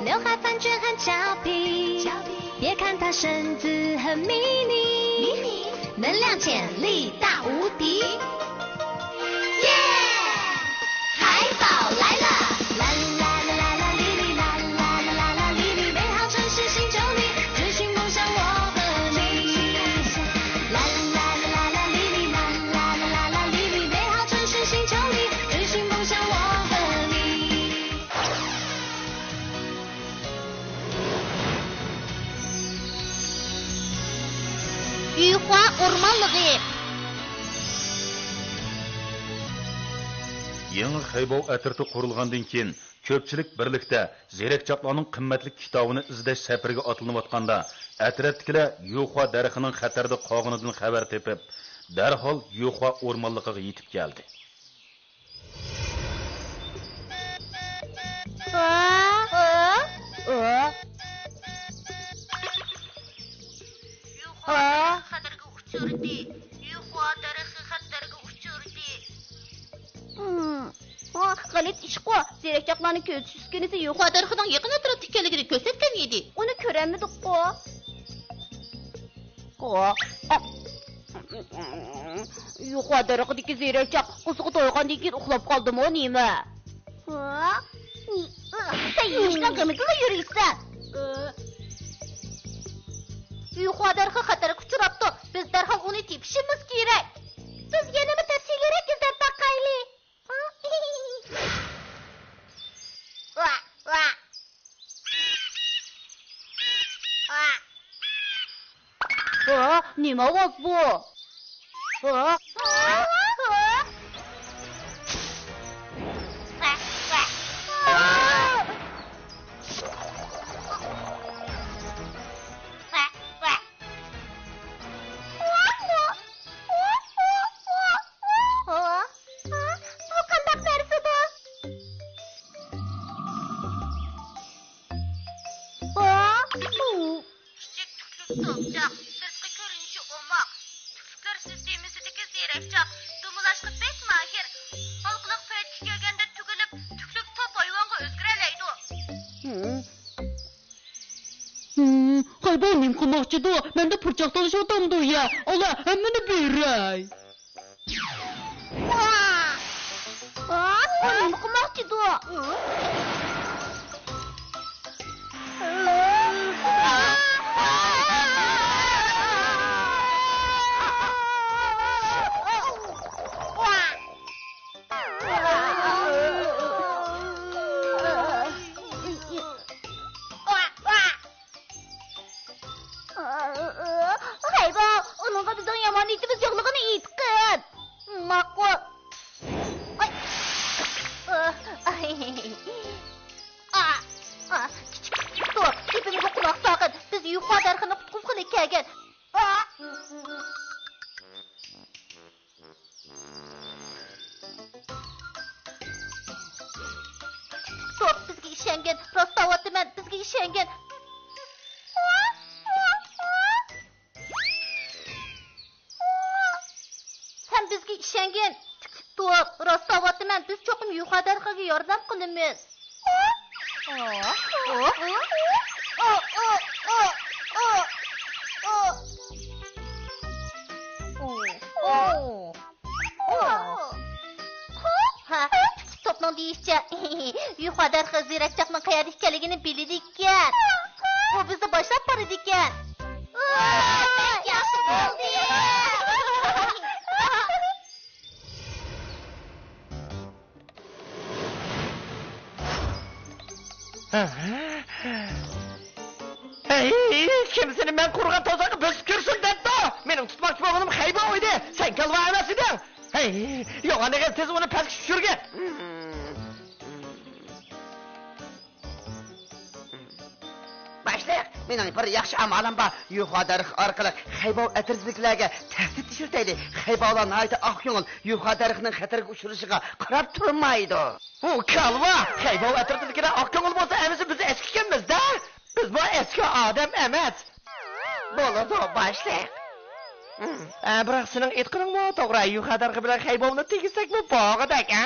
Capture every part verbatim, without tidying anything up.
刘海反转很俏皮，别看她身子很迷你，能量潜力大无敌。耶！海宝来了！啦啦啦啦啦哩哩啦啦啦啦啦哩哩，美好城市寻求你，追寻梦想我和你。啦啦啦啦啦哩哩啦啦啦啦啦哩哩，美好城市寻求你，追寻梦想我和你。 يۈخۇا ئورمانلىقى. يېڭى خەيباۋ ئەترىتى قۇرۇلغاندىن كېيىن، كۆپچىلىك بىرلىكتە زېرەكچاقلارنىڭ قىممەتلىك كىتابىنى ئىزدەش سەپىرىگە ئاتلىنىۋاتقاندا، ئەترەتتىكىلەر يۈخۇا دەرىخىنىڭ خەتەردە قالغىنىدىن خەۋەر تېپىپ، دەرھال يۈخۇا ئورمانلىقىغا يېتىپ كەلدى. يۈخۇا دەرىخى خەتەرگە ئۇچرىدى. يۈخۇا دەرىخى خەتەرگە ئۇچرىدى. ھىم. ۋاھ، غەلىتە ئىشقۇ. زېرەكچاقلارنىڭ كۆزىتىش ئۈسكۈنىسى يۈخۇا دەرىخىنىڭ يېقىن ئەتراپتا ئىكەنلىكىنى كۆرسەتكەن ئىدى. ئۇنى كۆرەلمىدۇققۇ. يۈخۇا دەرىخىدىكى زېرەكچاق قۇزىقى تويغاندىن كېيىن ئۇخلاپ قالدىمۇ نېمە؟ ھە؟ سەن يېمىشنىڭ غېمىدىلا يۈرىسەن. يۈخۇا دەرىخى خەتەرگە ئۇچراپتۇ. بىز دەرھال ئۇنى تېپىشىمىز كېرەك. بىز يەنە بىر تەپسىلىيرەك ئىزدەپ باقايلى. ھە، نېمە ئاۋاز بۇ؟ ھە؟ بۇ قانداق نەرسىدۇ؟ كىچىك تۈكلۈك توپچاق، سىرتقى كۆرۈنۈشى ئوماق، تۈكلۈكلەر سىستېمىسىدىكى زېرەكچاق، دومىلاشقا بەك ماھىر. ھالقىلىق پەيتكە كەلگەندە تۈگۈلۈپ، تۈكلۈك توپ ھايۋانغا ئۆزگىرەلەيدۇ. ھىم. ھىم، خەيباۋ نېمە قىلماقچىدۇ؟ مەندە پۇرچاق تالىشىۋاتامدۇ يا؟ ئالا، ھەممىنى بېرەي. ئۇ نېمە قىلماقچىدۇ؟ ھەي بو، ئۇنىڭغا بىزنىڭ يامان نىيىتىمىز يوقلۇقىنى ئېيتقىن. ماقۇل. ئاي. ئاي. ئا، ئا، كىچىك توپ، گېپىمگە قۇلاق سالغىن. بىز يۇقا دەرىخىنى قۇتقۇزغىلى كەلگەن. ئا. توپ بىزگە ئىشەنگەن، راست دەۋاتىمەن، بىزگە ئىشەنگەن. سەن بىزگە ئىشەنگىن، تۈكلۈك توپ، راست دەۋاتىمەن، بىز چوقۇم يۇقا دەرىخىگە ياردەم قىلىمىز. ھە، تۈكلۈك توپنىڭ دېيىشىچە، يۇقا دەرىخى زېرەكچاقنىڭ قەيەردە ئىكەنلىكىنى بىلىدىكەن. ئۇ بىزنى باشلاپ بارىدىكەن. ۋاي، بەك ياخشى بولدى. ھەي، كىم سېنى مەن قۇرغان توزانغا بۆسۈپ كىرسۇن دەپتۇ؟ مېنىڭ تۇتماقچى بولغىنىم خەيباۋ ئىدى، سەن كالۋا ئەمەس ئىدىڭ. ھەي، يوغان ئېغىز، تېز ئۇنى پەسكە چۈشۈرگىن. باشلىق، مېنىڭ بىر ياخشى ئامالىم بار. يۇخا دەرىخى ئارقىلىق خەيباۋ ئەترىتىدىكىلەرگە تەھدىت ئىشلىتەيلى. خەيباۋلار ناھايىتى ئاق كۆڭۈل، يۇخا دەرىخىنىڭ خەتەرگە ئۇچرىشىغا قاراپ تۇرمايدۇ. ئۇ كالۋا! خەيباۋ ئەترىتىدىكىلەر ئاق كۆڭۈل بولسا، ھەممىسى بىز ئەسكى ئىكەنمىز-دە! بىزمۇ ئەسكى ئادەم ئەمەس! بولىدۇ، باشلىق. ھە، بىراق سېنىڭ ئېيتقىنىڭمۇ توغرا، يۇخا دەرىخى بىلەن خەيباۋنى تېگىسەكمۇ بولغۇدەك، ھە؟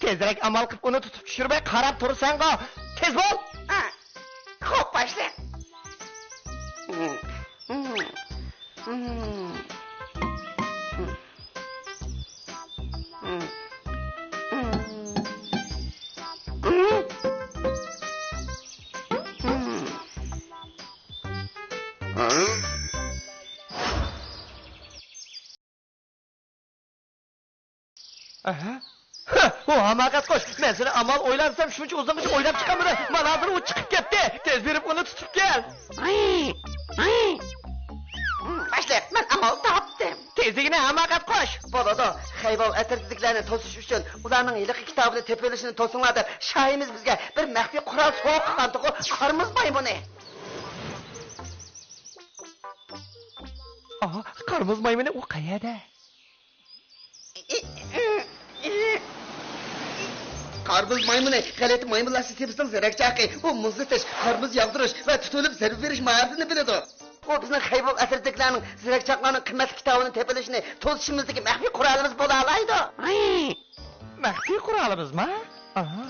تېزرەك ئامال قىلىپ ئۇنى تۇتۇپ چۈشۈرمەي قاراپ تۇرساڭغۇ. تېز بول! ئا، خوپ، باشلىق. ئەھە. ھە، ئۇ ھاماقەت قۇش. مەن سېنى ئامال ئويلا دېسەم، شۇنچە ئۇزۇنغىچە ئويلاپ چىقالمىدىڭ. مانا ھازىر ئۇ چىقىپ كەتتى. تېز بېرىپ ئۇنى تۇتۇپ كەل. باشلىق، مەن ئامال تاپتىم. تېز دېگىنە، ھاماقەت قۇش. بولىدۇ. خەيۋاۋ ئەترىتىدىكىلەرنى توسۇش ئۈچۈن ئۇلارنىڭ ھېلىقى كىتابىنى تېپىۋېلىشىنى توسۇڭلار دەپ، شاھىمىز بىزگە بىر مەخپىي قورال سوۋغا قىلغانتىغۇ، قارمۇز مايمۇنى. ئاھ، قارمۇز مايمۇنى ئۇ قەيەردە؟ قارمۇز مايمۇنى غەلىتە مايمۇنلار سىستېمىسىنىڭ زېرەكچاقى. ئۇ مۇزلىتىش، قارمۇز ياغدۇرۇش ۋە تۇتۇۋېلىپ زەربە بېرىش ماھارىتىنى بىلىدۇ. ئۇ بىزنىڭ خەيۋاۋ ئەترىتىدىكىلەرنىڭ زېرەكچاقلارنىڭ قىممەتلىك كىتابىنى تېپىۋېلىشىنى توسۇشىمىزدىكى مەخپىي قورالىمىز بولالايدۇ. مەخپىي قورالىمىزمۇ؟ ئاھا.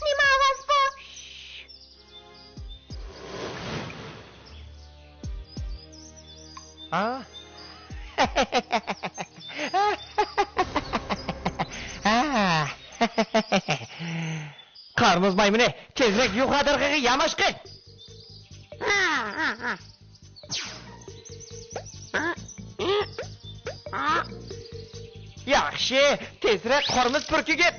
نېمە ئاۋاز بۇ؟ ھا؟ قارمۇز مايمۇنى، تېزرەك يۇخا دەرىخىگە ياماشقىن! ياخشى، تېزرەك قارمۇز پۈركۈگىن!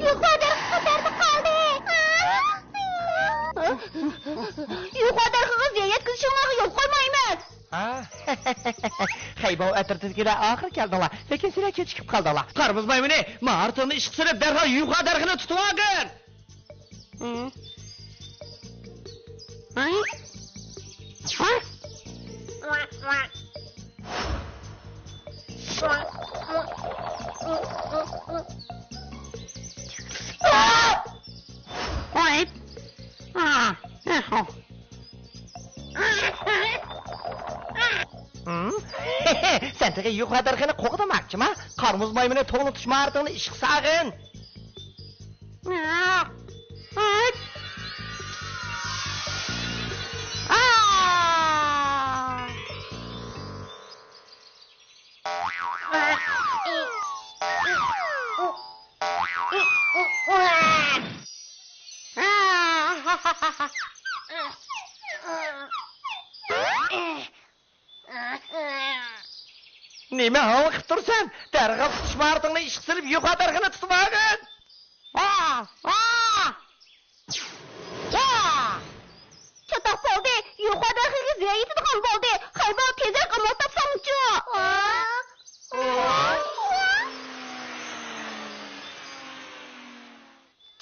يۇخا دەرىخى خەتەردە قالدى. يۇخا دەرىخىگە زىيان يەتكۈزۈشۈڭلارغا يول قويمايمىز. ھا؟ خەيباۋ ئەترىتىدىكىلەر ئاخىرى كەلدىڭلار، لېكىن سىلەر كېچىكىپ قالدىڭلار. قارمۇز مايمۇنى، ماھارىتىڭنى ئىشقا سېلىپ، دەرھال يۇخا دەرىخىنى تۇتۇۋالغىن! سەن تېخى يۇخا دەرىخىنى قوغدىماقچىما؟ قارمۇز مايمۇنى توڭلىتىش ماھارىتىڭنى ئىشقا سالغىن! نېمە ھاڭۋېقىپ تۇرسەن؟ دەرھال تۇتۇش ماھارىتىڭنى ئىشقا سېلىپ، يۇخا دەرىخىنى تۇتۇۋالغىن! ۋا! ۋا! ۋا! چاتاق بولدى! يۇخا دەرىخىگە زىيان يېتىدىغان بولدى! خەيباۋ، تېزرەك ئامال تاپساڭچۇ! ۋا! ۋا!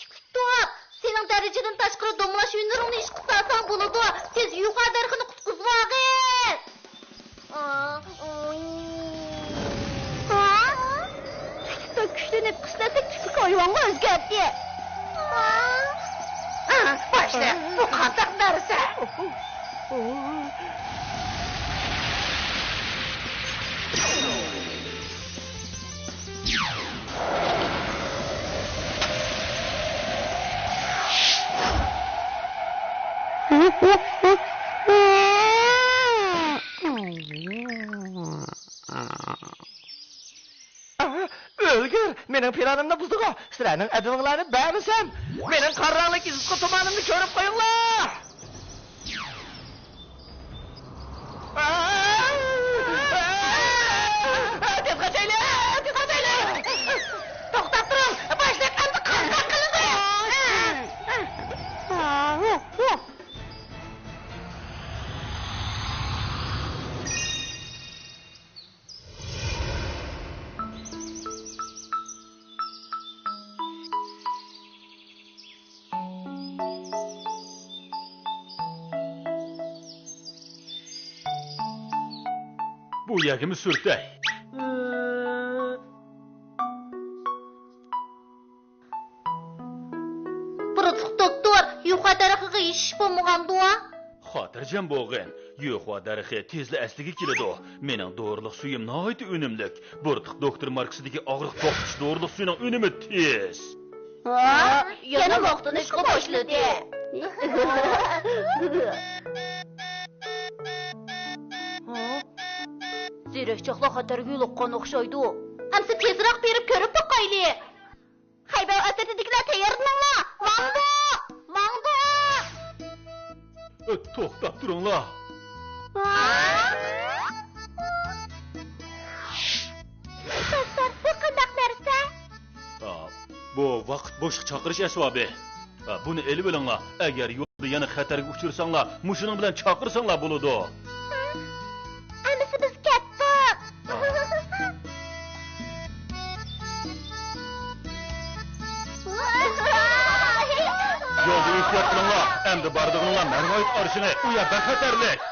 تۈكلۈك توپ! سېنىڭ دەرىجىدىن تاشقىرى دومىلاش ھۈنىرىڭنى ئىشقا سالساڭ بولىدۇ. تېز يۇخا دەرىخىنى قۇتقۇزۇۋالغىن! تۈكلۈك توپ كۈچلىنىپ، قىسمەتلىك تۈكلۈك ھايۋانغا ئۆزگەردى. باشلىق، بۇ قانداق نەرسە؟ ئۆلگۈر! مېنىڭ پىلانىمنى بۇزدىغۇ! سىلەرنىڭ ئەدىپىڭلارنى بەرمىسەم، مېنىڭ قارا رەڭلىك ئىزىتقۇ تۇمانىمنى كۆرۈپ قويۇڭلار! تېز قاچايلى! تېز قاچايلى! توختاپ تۇرۇڭ! باشلىق ئەمدى قانداق قىلىدۇ؟ ئۇ يەرگىمۇ سۈرتەي. بۇرۇتلۇق دوكتور، يۇخا دەرىخىگە ھېچ ئىش بولمىغاندۇ؟ خاتىرجەم بولغىن، يۇخا دەرىخى تېزلا ئەسلىگە كېلىدۇ. مېنىڭ دورىلىق سۈيۈم ناھايىتى ئۈنۈملۈك. بۇرۇتلۇق دوكتور ماركىسىدىكى ئاغرىق توختىتىش دورىلىق سۈيىنىڭ ئۈنۈمى تېز. ھا؟ يەنە ماختىنىشقا باشلىدى. زېرەكچاقلار خەتەرگە يولۇققان ئوخشايدۇ. ئەمسە تېزرەك بېرىپ كۆرۈپ باقايلى. خەيبەر ئەترىتىدىكىلەر تەييارلىنىڭلار! ماڭدۇق! ماڭدۇق! ئۆ، توختاپ تۇرۇڭلار! ۋاي! دوكتور، بۇ قانداق نەرسە؟ ئا، بۇ ۋاقىت بوشلۇق چاقىرىش ئەسۋابى. ئا، بۇنى ئېلىۋېلىڭلار. ئەگەر يولدا يەنە خەتەرگە ئۇچرىساڭلار، مۇشۇنىڭ بىلەن چاقىرساڭلار بولىدۇ. ئەمىسە بىز كەتتۇق. يولدا ئېھتىيات قىلىڭلار. ئەمدى بارىدىغىنىڭلار مەرۋايىت ئارشىڭى. ئۇ يەر بەك خەتەرلىك.